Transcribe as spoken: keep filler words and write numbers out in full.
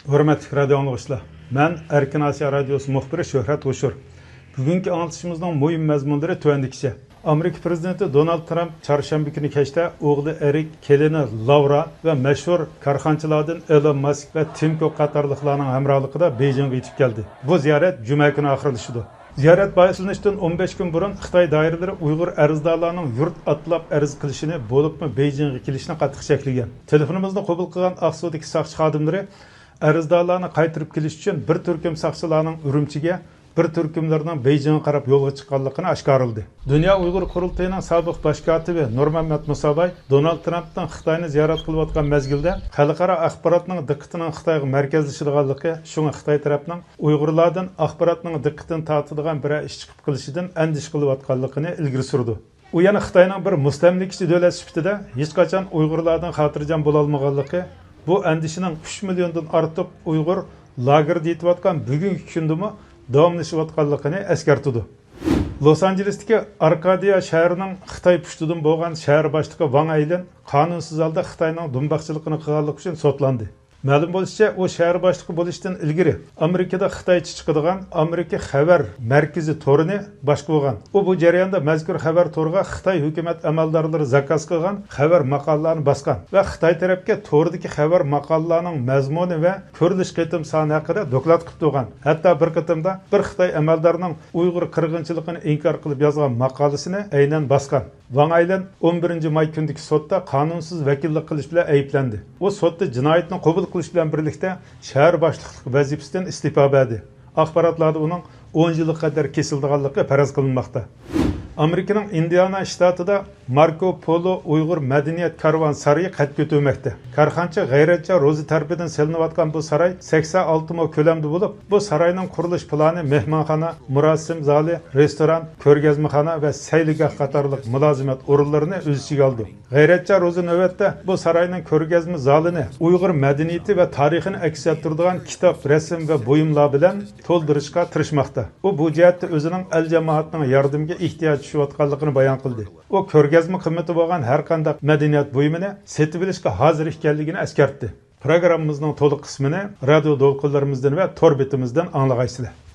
ھۆرمەتلىك رادىيو ئاڭلىغۇچىلار، مەن ئەركىن ئاسىيا رادىيوسى مۇخبىرى شۆھرەت ھوشۇر. بۈگۈنكى ئاڭلىتىشىمىزنىڭ مۇھىم مەزمۇنلىرى تۆۋەندىكىچە. ئامېرىكا پىرېزىدېنتى دونالد ترامپ چارشەنبە كۈنى كەچتە ئوغلى ئېرىك، كېلىنى لاۋرا ۋە مەشھۇر كارخانىچىلاردىن ئېلون ماسك ۋە تىم كۇك قاتارلىقلارنىڭ ھەمراھلىقىدا بېيجىڭغا يېتىپ كەلدى. بۇ زىيارەت جۈمە كۈنى ئاخىرلىشىدۇ. زىيارەت باشلىنىشتىن ئون بەش كۈن بۇرۇن خىتاي دائىرىلىرى ئۇيغۇر ئەرزدارلارنىڭ يۇرت ئاتلاپ ئەرز قىلىشىنى، بولۇپمۇ بېيجىڭغا كېلىشىنى قاتتىق چەكلىگەن. تېلېفونىمىزنى قوبۇل قىلغان ئاقسۇدىكى ساقچى خادىملىرى ئەرزدارلارنى قايتۇرۇپ كېلىش ئۈچۈن بىر تۈركۈم ساقچىلارنىڭ ئۈرۈمچىگە، بىر تۈركۈملەرنىڭ بېيجىڭغا قاراپ يولغا چىققانلىقىنى ئاشكارىلىدى. دۇنيا ئۇيغۇر قۇرۇلتىيىنىڭ سابىق باش كاتىپى نۇرمەممەت مۇساباي دونالد ترامپنىڭ خىتاينى زىيارەت قىلىۋاتقان مەزگىلدە خەلقئارا ئاخباراتنىڭ دىققىتىنىڭ خىتايغا مەركەزلىشىدىغانلىقى، شۇڭا خىتاي تەرەپنىڭ ئۇيغۇرلاردىن ئاخباراتنىڭ دىققىتىنى تارتىدىغان بىرەر ئىش چىقىپ قېلىشىدىن ئەندىشە قىلىۋاتقانلىقىنى ئىلگىرى سۈردى. ئۇ يەنە خىتاينىڭ بىر مۇستەملىكىچى دۆلەت سۈپىتىدە ھېچقاچان ئۇيغۇرلاردىن خاتىرجەم بولالمىغانلىقى، بۇ ئەندىشىنىڭ ئۈچ مىليوندىن ئارتۇق ئۇيغۇر لاگېردا يېتىۋاتقان بۈگۈنكى كۈندىمۇ داۋاملىشىۋاتقانلىقىنى ئەسكەرتىدۇ. لوس ئانژېلېستىكى ئاركادىيا شەھىرىنىڭ خىتاي پۇشتىدىن بولغان شەھەر باشلىقى ۋاڭ ئەيلىن قانۇنسىز ھالدا خىتاينىڭ دۇمباقچىلىقىنى قىلغانلىقى ئۈچۈن سوتلاندى. مەلۇم بولۇشىچە، ئۇ شەھەر باشلىقى بولۇشتىن ئىلگىرى ئامېرىكىدا خىتايچە چىقىدىغان ئامېرىكا خەۋەر مەركىزى تورىنى باشقۇرغان. ئۇ بۇ جەرياندا مەزكۇر خەۋەر تورىغا خىتاي ھۆكۈمەت ئەمەلدارلىرى زاكاز قىلغان خەۋەر ماقالىلارنى باسقان ۋە خىتاي تەرەپكە توردىكى خەۋەر ماقالىلارنىڭ مەزمۇنى ۋە كۆرۈلۈش قېتىم سانى ھەققىدە دوكلات قىلىپ تۇرغان. ھەتتا بىر قېتىمدا بىر خىتاي ئەمەلدارىنىڭ ئۇيغۇر قىرغىنچىلىقىنى ئىنكار قىلىپ يازغان ماقالىسىنى ئەينەن باسقان. ۋاڭ ئەيلىن ئون بىرىنچى ماي كۈنىدىكى سوتتا قانۇنسىز ۋەكىللىك قىلىش بىلەن ئەيىبلەندى. ئۇ سوتتا جىنايەتنى قوبۇل قىلىش بىلەن بىرلىكتە شەھەر باشلىقلىق ۋەزىپىسىدىن ئىستېپا بەردى. ئاخباراتلاردا ئۇنىڭ ئون يىلغا قەدەر كېسىلىدىغانلىقى پەرەز قىلىنماقتا. ئامېرىكىنىڭ ئىندىئانا شتاتىدا ماركو پولو ئۇيغۇر مەدەنىيەت كارۋان سارىيى قەد كۆتۈرمەكتە. كارخانىچى غەيرەتچان روزى تەرىپىدىن سېلىنىۋاتقان بۇ ساراي سەكسەن ئالتە مو كۆلەمدە بولۇپ، بۇ ساراينىڭ قۇرۇلۇش پىلانى مېھمانخانا، مۇراسىم زالى، رېستوران، كۆرگەزمىخانا ۋە سەيلىگاھ قاتارلىق مۇلازىمەت ئورۇنلىرىنى ئۆز ئىچىگە ئالىدۇ. غەيرەتچان روزى نۆۋەتتە بۇ ساراينىڭ كۆرگەزمە زالىنى ئۇيغۇر مەدەنىيىتى ۋە تارىخىنى ئەكس ئەتتۈرىدىغان كىتاب، رەسىم ۋە بۇيۇملار بىلەن تولدۇرۇشقا تىرىشماقتا. ئۇ بۇ جەھەتتە ئۆزىنىڭ ئەل جامائەتنىڭ ياردىمىگە ئېھتىياج چۈشۈۋاتقانلىقىنى بايان قىلدى. ئۇ كۆرگەزمە قىممىتى بولغان ھەرقانداق مەدەنىيەت بۇيۇمىنى سېتىۋېلىشقا ھازىر ئىكەنلىكىنى ئەسكەرتتى. پروگراممىمىزنىڭ تولۇق قىسمىنى رادىيو دولقۇنلىرىمىزدىن ۋە تور بېتىمىزدىن ئاڭلىغايسىلەر.